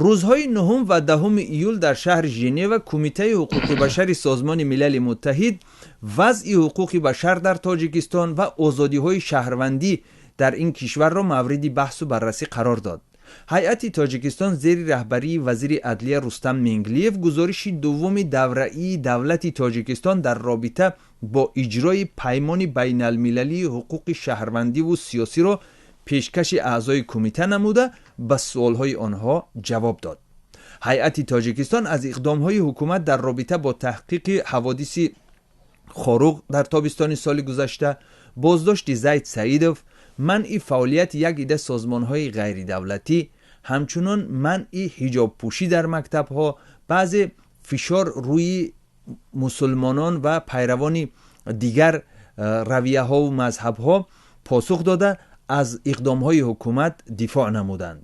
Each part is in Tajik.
Рӯзҳои нуҳум ва 10 июл дар шаҳри Женева Кумитаи ҳуқуқи башари Созмони Милали Муттаҳид вазъи ҳуқуқи башар дар Тоҷикистон ва озодиҳои шаҳрвандӣ дар ин кишварро мавриди баҳсу баррасӣ қарор дод. Ҳайати Тоҷикистон зери раҳбарии вазири адлия Рустам Менглиев гузориши дуввуми давраии давлати Тоҷикистон дар робита бо иҷрои Паймони байналмилалии ҳуқуқи шаҳрвандиву сиёсиро пешкаши аъзои кумита намуда, ба суолҳои онҳо ҷавоб дод. Ҳайати Тоҷикистон аз иқдомҳои ҳукумат дар робита бо таҳқиқи ҳаводиси Хоруғ дар тобистони соли гузашта, боздошти Зайд Саидов, манъи фаъолияти як ида созмонҳои ғайридавлатӣ, ҳамчунон манъи ҳиҷобпӯшӣ дар мактабҳо, баъзе фишор рӯи мусулмонон ва пайравони дигар равияҳову мазҳабҳо посух дода, аз иқдомҳои ҳукумат дифоъ намуданд.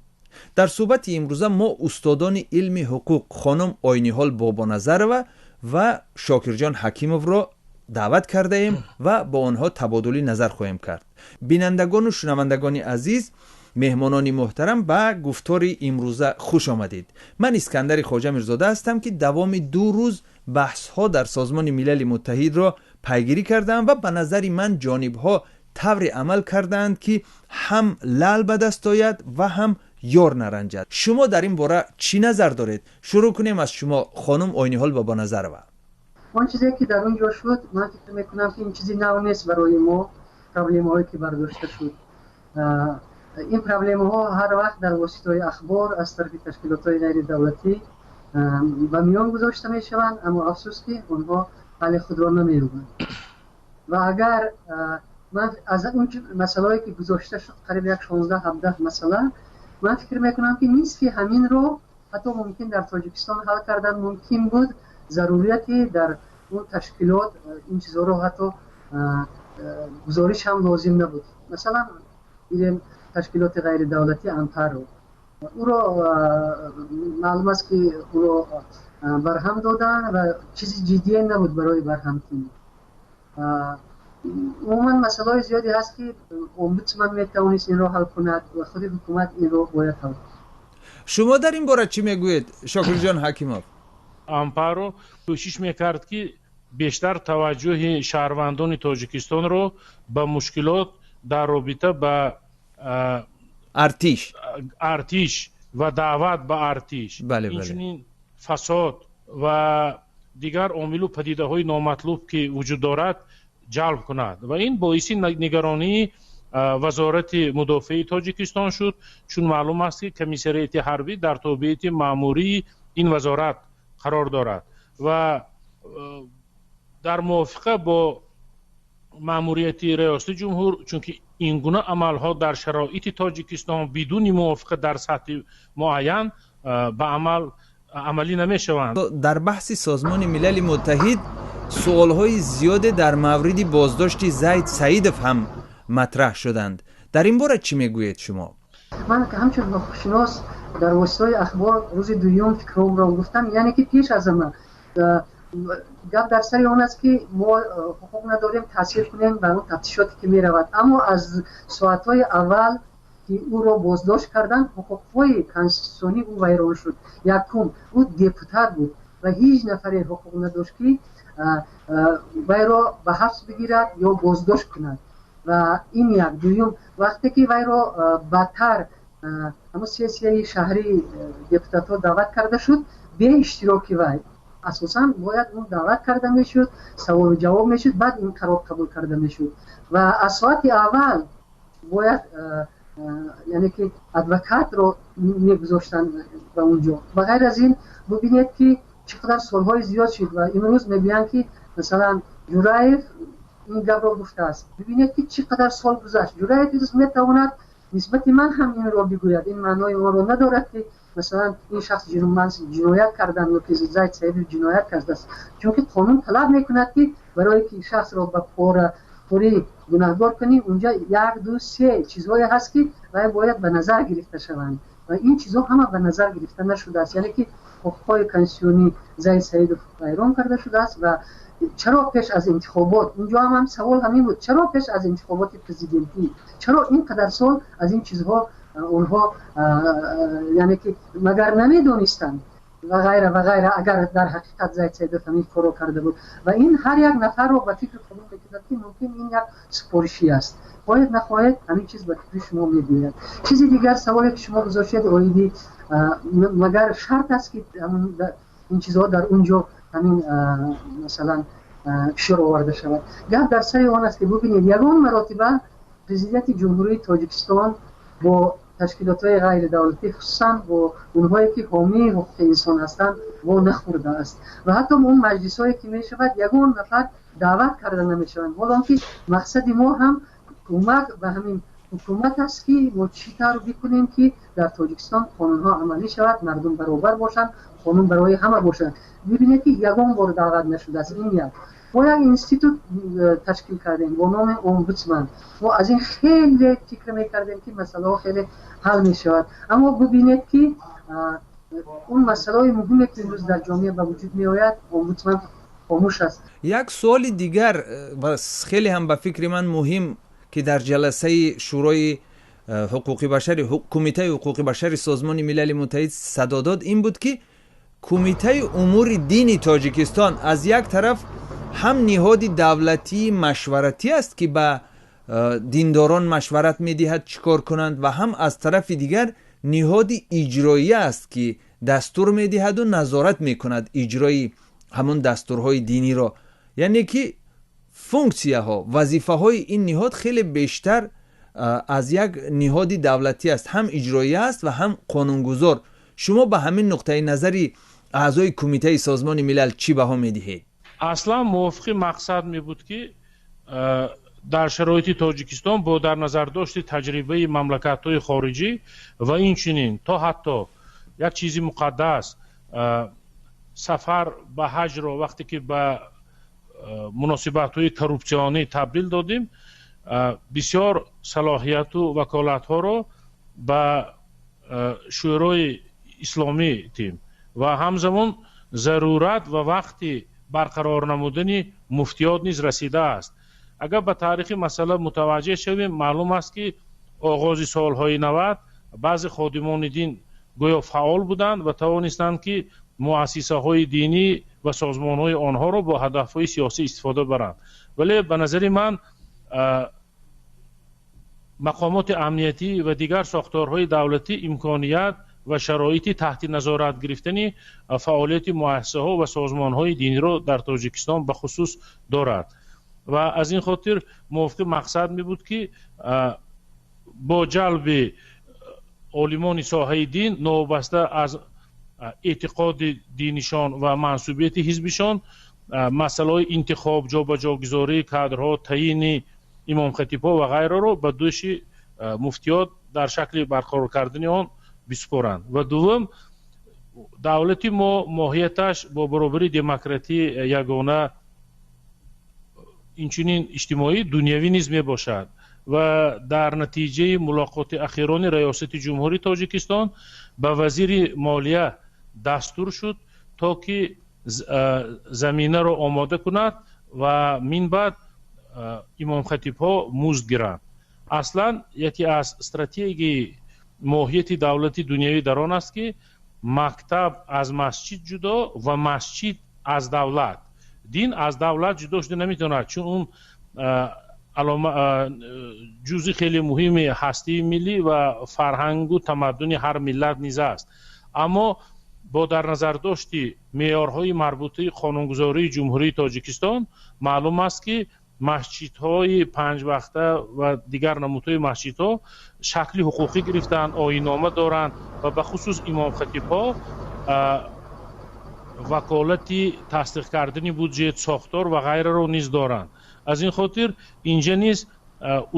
Дар суҳбати имрӯза мо устодони илми ҳуқуқ хонум Ойниҳол Бобоназарова ва Шокирҷон Ҳакимовро даъват кардаем ва бо онҳо табодули назар хоҳем кард. Бинандагону шунавандагони азиз, меҳмонони муҳтарам, ба гуфтори имрӯза хуш омадед. Ман Искандари Хоҷа Мирзода ҳастам, ки давоми 2 рӯз баҳсҳо дар Созмони Милали Муттаҳидро пайгирӣ кардаам ва ба назари ман ҷонибҳо тавре амал кардаанд, ки ҳам лаъл ба даст ояд ва ҳам ёр наранҷад. Шумо дар ин бора чӣ назар доред? Шурӯъ кунем аз шумо, хонум Ойниҳол Бобоназарова. Он чизе ки дар он ҷо шуд, ман фикр мекунам, ки ин чизи нав нест барои мо. Проблемаҳое ки бардошта шуд, ин проблемаҳо ҳар вақт дар воситаҳои ахбор аз тарафи ташкилотҳои ғайридавлатӣ ба миён гузошта мешаванд, аммо афсӯс, ки онҳо ҳалли худро намеёбанд. Ва агар ман аз он масъалаҳое ки гузошта шуд, қариб як 16-17 масъала, ман фикр мекунам, ки нисфи ҳаминро ҳатто мумкин дар Тоҷикистон ҳал кардан мумкин буд. Зарурияти дар он ташкилот ин чизҳоро ҳатто гузориш ҳам лозим набуд. Масалан, гирем ташкилоти ғайридавлатӣ Ампаро, ӯро маълум аст, ки ӯро барҳам доданд ва чизи ҷиддие набуд барои барҳамкунӣ. Умуман масъалаҳои зиёде ҳаст, ки омбудсман метавонист инро ҳал кунад ва худи ҳукумат инро бояд ҳал кунад. Шумо дар ин бора чӣ мегӯед, Шокирҷон Ҳакимов? Ампаро кӯшиш мекард, ки бештар таваҷҷӯҳи шаҳрвандони Тоҷикистонро ба мушкилот дар робита ба артиш, артиш ва даъват ба артиш, инчунин фасод ва дигар омилу падидаҳои номатлуб, ки вуҷуд дорад, ҷалб кунад. Ва ин боиси нигаронии Вазорати мудофиаи Тоҷикистон шуд, чун маълум аст, ки комиссариати ҳарбӣ дар тобеияти маъмурии ин вазорат қарор дорад ва дар мувофиқа бо маъмурияти Риёсати Ҷумҳур, чунки ин гуна амалҳо дар шароити Тоҷикистон бидуни мувофиқа дар сатҳи муайян ба амал амалӣ намешаванд. Дар баҳси Созмони Милали Муттаҳид суолҳои зиёде дар мавриди боздошти Зайд Саидов ҳам матраҳ шуданд. Дар ин бора чӣ мегӯед шумо? Ман ҳамчун ҳуқуқшинос дар воситаҳои ахбор рӯзи дуюм фикромро гуфтам, яъне ки пеш аз ҳама гап дар сари он аст, ки мо ҳуқуқ надорем таъсир кунем ба он тафтишоте, ки меравад, аммо аз соатҳои аввал, ки ӯро боздошт карданд, ҳуқуқҳои конститутсионии ӯ вайрон шуд. Якум, ӯ депутат буд ва ҳеҷ нафаре ҳуқуқ надошт, ки вайро ба ҳабс бигирад ё боздошт кунад, ва ин як. Дуюм, вақте ки вайро баъдтар ҳамон сессияи шаҳрии депутатҳо даъват карда шуд бе иштироки вай, асосан бояд ӯ даъват карда мешуд, саволу ҷавоб мешуд, баъд ин қарор қабул карда мешуд. Ва аз соати аввал бояд, яъне ки адвокатро мегузоштанд ба он ҷо. Ба ғайр аз ин, бубинед, ки чӣ қадар солҳои зиёд шуд ва имрӯз мегӯянд, ки масалан Ҷураев ин гапро гуфтааст. Бибинед, ки чӣ қадар сол гузашт. Ҷураев имрӯз метавонад нисбати ман ҳам инро бигӯяд. Ин маънои онро надорад, ки масалан ин шахс ҷиноят кардан ё ки Зайд Саидов ҷиноят кардааст, чунки қонун талаб мекунад, ки барое ки шахсро ба порахӯрӣ гунаҳгор кунӣ, унҷа як, ду, се чизҳое ҳаст, ки вай бояд ба назар гирифта шаванд, ва ин чизҳо ҳама ба назар гирифта нашудааст. Яъне ки ҳуқуқҳои конститутсионии Зайд Саидов вайрон карда шудааст. Ва чаро пеш аз интихобот, инҷо ҳам савол ҳамин буд, чаро пеш аз интихоботи президентӣ, чаро ин қадар сол аз ин чизҳо Онҳо, яъне ки, магар намедонистанд ва ғайра ва ғайра. Агар дар ҳақиқат Зайд Саидов ҳамин корро карда буд, ва ин ҳар як нафарро ба фикр фурӯ мекунад, ки мумкин ин як супоришӣ аст. Хоҳед нахоҳед, ҳамин чиз ба фикри шумо мебиёяд. Чизи дигар, саволе ки шумо гузоштед оиди магар шарт аст, ки ин чизҳо дар он ҷо ҳамин, масалан, фишор оварда шавад. Гап дар сари он аст, ки бубинед, ягон маротиба Президенти Ҷумҳурии Тоҷикистон бо ташкилотҳои ғайридавлатӣ, хусусан бо онҳое ки ҳомии ҳуқуқи инсон ҳастанд, во нахӯрдааст ва ҳатто он маҷлисҳое ки мешавад, ягон нафар даъват карда намешаванд. Ҳоло ки мақсади мо ҳам кӯмак ба ҳамин ҳукумат аст, ки мо чӣ тавр бикунем, ки дар Тоҷикистон қонунҳо амалӣ шавад, мардум баробар бошанд, қонун барои ҳама бошад. Бибинед, ки ягон бор даъват нашудааст. Ин як. Мо як институт ташкил кардем бо номи омбудсман. Мо аз ин хеле фикр мекардем, ки масъалаҳо хеле ҳал мешавад, аммо бубинед, ки он масъалаҳои муҳиме ки имрӯз дар ҷомеа ба вуҷуд меояд, омбудсман хомӯш аст. Як суоли дигар ва хеле ҳам ба фикри ман муҳим, ки дар ҷаласаи Шӯрои ҳуқуқи башари Кумитаи ҳуқуқи башари Созмони Милали Муттаҳид садо дод, ин буд, ки Кумитаи умури дини Тоҷикистон аз як тараф ҳам ниҳоди давлатии машваратӣ аст, ки ба диндорон машварат медиҳад, чӣ кор кунанд, ва ҳам аз тарафи дигар ниҳоди иҷроия аст, ки дастур медиҳаду назорат мекунад иҷрои ҳамон дастурҳои диниро. Яъне ки функсияҳо, вазифаҳои ин ниҳод хеле бештар аз як ниҳоди давлатӣ аст, ҳам иҷроия аст ва ҳам қонунгузор. Шумо ба ҳамин нуқтаи назари аъзои Кумитаи Созмони Милал чӣ баҳо медиҳед? Аслан мувофиқи мақсад мебуд, ки дар шароити Тоҷикистон бо дар назардошти таҷрибаи мамлакатҳои хориҷӣ ва инчунин то ҳатто як чизи муқаддас, сафар ба ҳаҷро, вақте ки ба муносибатҳои коррупсионӣ табдил додем, бисёр салоҳияту ваколатҳоро ба Шӯрои Исломӣ дим ва ҳамзамон зарурат ва вақти барқарор намудани муфтиёт низ расидааст. Агар ба таърихи масъала мутаваҷҷеҳ шавем, маълум аст, ки оғози солҳои 90 баъзе ходимони дин гӯё фаъол буданд ва тавонистанд, ки муассисаҳои динӣ ва созмонҳои онҳоро бо ҳадафҳои сиёсӣ истифода баранд. Вале ба назари ман, мақомоти амниятӣ ва дигар сохторҳои давлатӣ имконият ва шароити таҳти назорат гирифтани фаъолияти муассисаҳо ва созмонҳои диниро дар Тоҷикистон бахусус дорад ва аз ин хотир мувофиқи мақсад мебуд, ки бо ҷалби олимони соҳаи дин, новобаста аз эътиқоди динишон ва мансубияти ҳизбишон, масъалаҳои интихоб, ҷобаҷогузории кадрҳо, таъйини имомхатибҳо ва ғайраро ба дӯши муфтиёт дар шакли барқарор кардани он бисупоранд. Ва дуввум, давлати мо моҳияташ бо баробари демократӣ ягона, инчунин иҷтимоӣ, дунявӣ низ мебошад ва дар натиҷаи мулоқоти ахирони Раёсати Ҷумҳурии Тоҷикистон ба вазири молия дастур шуд, то ки заминаро омода кунад ва минбаъд имомхатибҳо музд гиранд. Аслан яке аз стратегияи моҳияти давлати дунявӣ дар он аст, ки мактаб аз масҷид ҷудо ва масҷид аз давлат, дин аз давлат ҷудо шуда наметавонад, чун он ҷузъи хеле муҳими ҳастии миллӣ ва фарҳангу тамаддуни ҳар миллат низ аст. Аммо бо дар назардошти меъёрҳои марбутаи қонунгузории Ҷумҳурии Тоҷикистон маълум аст, ки масҷидҳои панҷвақта ва дигар намудҳои масҷидҳо шакли ҳуқуқӣ гирифтаанд, оиннома доранд ва бахусус имомхатибҳо ваколати тасдиқ кардани буҷет, сохтор ва ғайраро низ доранд. Аз ин хотир инҷа низ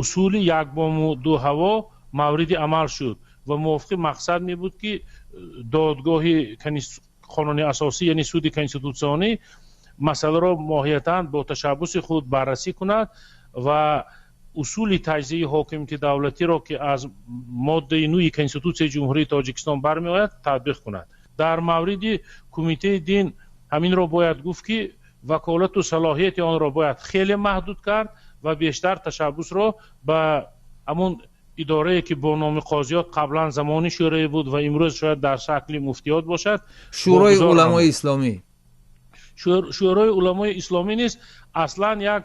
усули якбому дуҳаво мавриди амал шуд ва мувофиқи мақсад мебуд, ки додгоҳи қонуни асосӣ, яъне суди конститутсионӣ, масъаларо моҳиятан бо ташаббуси худ баррасӣ кунад ва усули таҷзияи ҳокимияти давлатиро, ки аз моддаи 9-и Конститутсияи Ҷумҳурии Тоҷикистон бармеояд, татбиқ кунад. Дар мавриди Кумитаи дин ҳаминро бояд гуфт, ки ваколату салоҳияти онро бояд хеле маҳдуд кард ва бештар ташаббусро ба ҳамон Идорае ки бо номи қозиёт қаблан замони шӯравӣ буд ва имрӯз шояд дар шакли муфтиёт бошад, Шӯрои уламои исломӣ. Шӯрои уламои исломӣ низ аслан як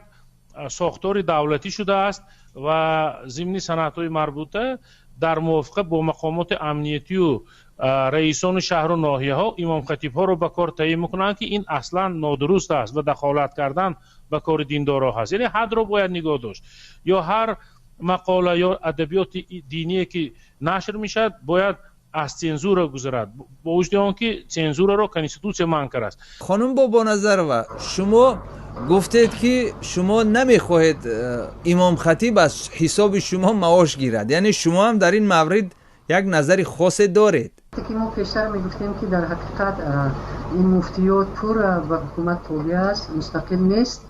сохтори давлатӣ шудааст ва зимни санадҳои марбута дар мувофиқа бо мақомоти амниятию раисони шаҳру ноҳияҳо имомхатибҳоро ба кор таъйин мекунанд, ки ин аслан нодуруст аст ва дахолат кардан ба кори диндорҳо ҳаст. Яъне ҳадро бояд нигоҳ дошт. Ё ҳар мақола ё адабиёти диние ки нашр мешавад, бояд аз цензура гузарад, бо вуҷуди он ки цензураро конститутсия манъ кардааст. Хонум Бобоназарова, шумо гуфтед, ки шумо намехоҳед имомхатиб аз ҳисоби шумо маош гирад, яъне шумо ҳам дар ин маврид як назари хосе доред. Ки мо пештар мегуфтем, ки дар ҳақиқат ин муфтиёт пурра ба ҳукумат тобеъ аст, мустақил нест,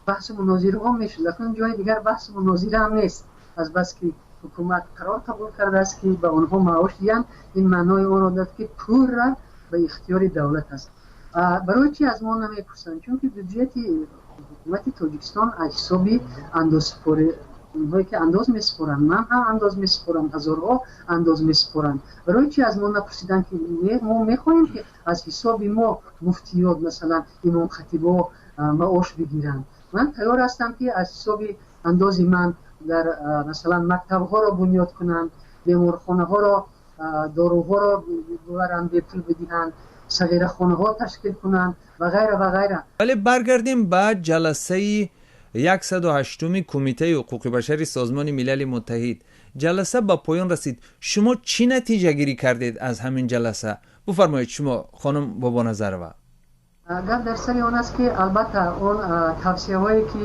баҳсу мунозираҳо мешуд. Акнун ҷои дигар баҳсу мунозира ҳам нест, аз бас ки ҳукумат қарор қабул кардааст, ки ба онҳо маош диҳанд. Ин маънои онро дорад, ки пурра ба ихтиёри давлат аст. Барои чӣ аз мо намепурсанд? Чунки бюджети ҳукумати Тоҷикистон аз ҳисоби андозсупорӣ, онҳое ки андоз месупоранд, ман ҳам андоз месупорам, ҳазорҳо андоз месупоранд. Барои чӣ аз мо напурсиданд, ки мо мехоҳем, ки аз ҳисоби мо муфтиёт, масалан, имомхатибо маош бигиранд? Ман тайёр ҳастам, ки аз ҳисоби андози ман дар, масалан, мактабҳоро бунёд кунанд, беморхонаҳоро, доруҳоро бибаранд, бепул бидиҳанд, сағирахонаҳо ташкил кунанд ва ғайра ва ғайра. Вале баргардем ба ҷаласаи 108-уми Кумитаи ҳуқуқи башари Созмони Милали Муттаҳид. Ҷаласа ба поён расид. Шумо чӣ натиҷагирӣ кардед аз ҳамин ҷаласа? Бифармоед шумо, хонум Бобоназарова. Гап дар сари он аст, ки албатта он тавсияҳое ки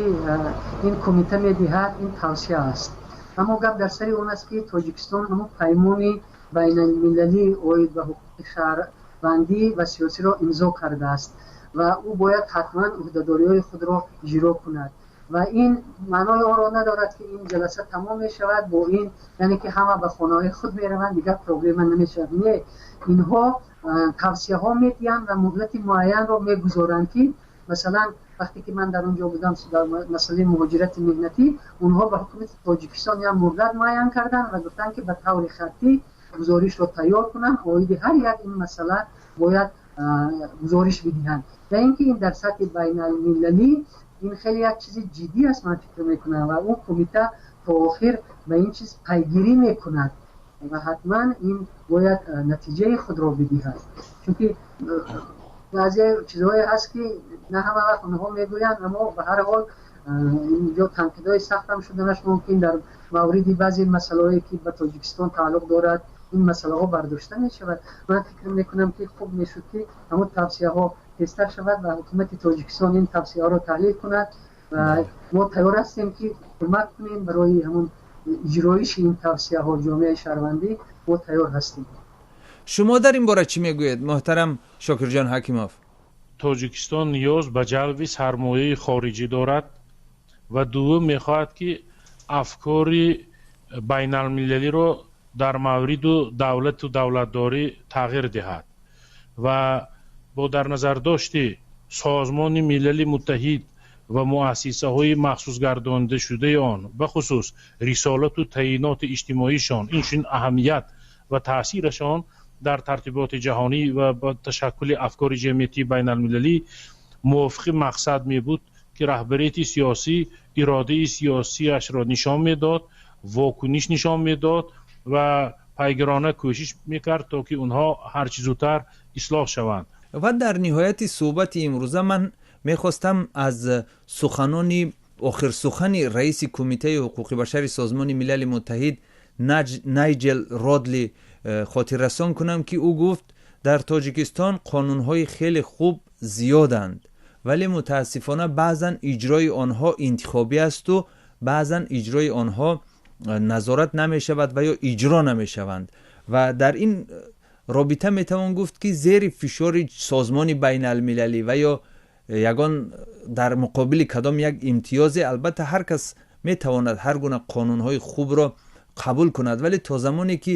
ин кумита медиҳад, ин тавсия аст, аммо гап дар сари он аст, ки Тоҷикистон ҳамон паймони байналмилалӣ оид ба ҳуқуқи шаҳрвандӣ ва сиёсиро имзо кардааст ва ӯ бояд ҳатман ӯҳдадориҳои худро иҷро кунад. Ва ин маънои онро надорад, ки ин ҷаласа тамом мешавад бо ин, яъне ки ҳама ба хонаҳои худ мераванд, дигар проблема намешавад. Не, инҳо тавсияҳо медиҳанд ва муҳлати муайянро мегузоранд, ки масалан, вақте ки ман дар он ҷо будам, дар масъалаи муҳоҷирати меҳнатӣ онҳо ба ҳукумати Тоҷикистон як муҳлат муайян карданд ва гуфтанд, ки ба таври хаттӣ гузоришро тайёр кунанд, оиди ҳар як ин масъала бояд гузориш бидиҳанд. Ва ин ки ин дар сатҳи байналмилалӣ ин хеле як чизи ҷиддӣ аст, ман фикр мекунам, ва он кумита то охир ба ин чиз пайгирӣ мекунад ва ҳатман ин бояд натиҷаи худро бидиҳад, чунки баъзе чизҳое ҳаст, ки на ҳама вақт онҳо мегӯянд, аммо ба ҳар ҳол инҷо танқидҳои сахтам шуданаш мумкин. Дар мавриди баъзе масъалаҳое ки ба Тоҷикистон тааллуқ дорад, ин масъалаҳо бардошта мешавад. Ман фикр мекунам, ки хуб мешуд, ки ҳамон тавсияҳо тезтар шавад ва ҳукумати Тоҷикистон ин тавсияҳоро таҳлил кунад ва мо тайёр ҳастем, ки кӯмак кунем барои ҳамон иҷроиши ин тавсияҳо. Ҷомеаи шаҳрвандӣ мо тайёр ҳастем. Шумо дар ин бора чӣ мегӯед, муҳтарам Шокирҷон Ҳакимов? Тоҷикистон ниёз ба ҷалби сармояи хориҷӣ дорад ва дуввум мехоҳад, ки афкори байналмилалиро дар мавриду давлату давлатдорӣ тағйир диҳад. Ва бо дар назардошти Созмони Милали Муттаҳид ва муассисаҳои махсусгардондашудаи он, бахусус рисолату таъиноти иҷтимоишон, инчунин аҳамият ва таъсирашон дар тартиботи ҷаҳонӣ ва ба ташаккули афкори ҷамъиятии байналмилалӣ, мувофиқи мақсад мебуд, ки раҳбарияти сиёсӣ иродаи сиёсиашро нишон медод, вокуниш нишон медод ва пайгирона кӯшиш мекард, то ки онҳо ҳарчи зудтар ислоҳ шаванд. Ва дар ниҳояти суҳбати имрӯза ман мехостам аз суханони охирсухани раиси Кумитаи ҳуқуқи башари Созмони Милали Муттаҳид Найҷел Родли хотиррасон кунам, ки ӯ гуфт: дар Тоҷикистон қонунҳои хеле хуб зиёданд, вале мутаассифона баъзан иҷрои онҳо интихобӣ асту баъзан иҷрои онҳо назорат намешавад ва ё иҷро намешаванд. Ва дар ин робита метавон гуфт, ки зери фишори созмони байналмилалӣ ва ё ягон дар муқобили кадом як имтиёзе, албатта, ҳар кас метавонад ҳар гуна қонунҳои хубро қабул кунад, вале то замоне ки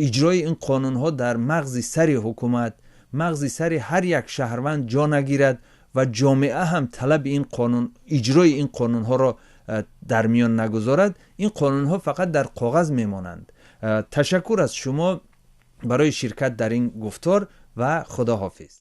иҷрои ин қонунҳо дар мағзи сари ҳукумат, мағзи сари ҳар як шаҳрванд ҷо нагирад ва ҷомеа ҳам талаби ин қонун, иҷрои ин қонунҳоро дар миён нагузорад, ин қонунҳо фақат дар коғаз мемонанд. Ташаккур аз шумо барои ширкат дар ин гуфтор ва худоҳофиз.